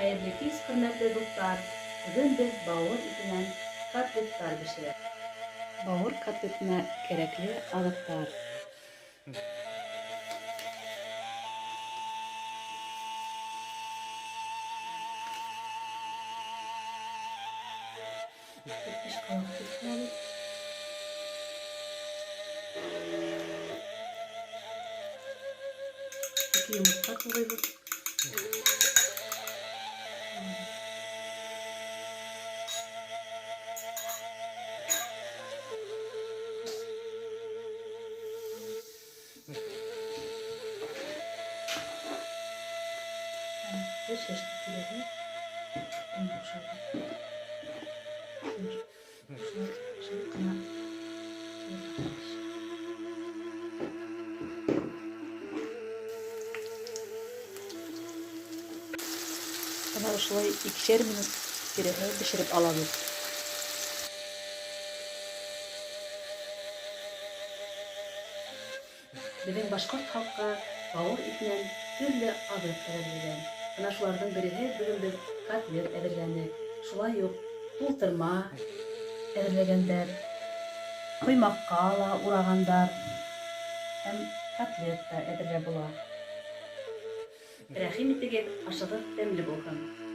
Хәйерле кис, хөрмәтле дуҫтар! Бөгөн беҙ бауыр итенән котлеттар бешерәбеҙ. Бауыр котлетына кәрәкле аҙыҡтар. Бер ҡалаҡ тоҙ һалабыҙ. Ике йомортҡа туғыйбыҙ. Бер шәшке тирәһе он ҡушабыҙ. Шулай шымып ҡына Бына ошолай икешәр минут тирәһе бешереп алабыҙ. Беҙҙең башҡорт халҡы бауыр итенән төрлө аҙыҡ әҙерләгән. Бына шуларҙың береһе бөгөн беҙ котлет әҙерләнек. Шулай уҡ тултырма әҙерләгәндәр, ҡоймаҡҡа ла урағандар һәм котлет та әҙерләп була. Рәхим итегеҙ, ашығыҙ тәмле булһын!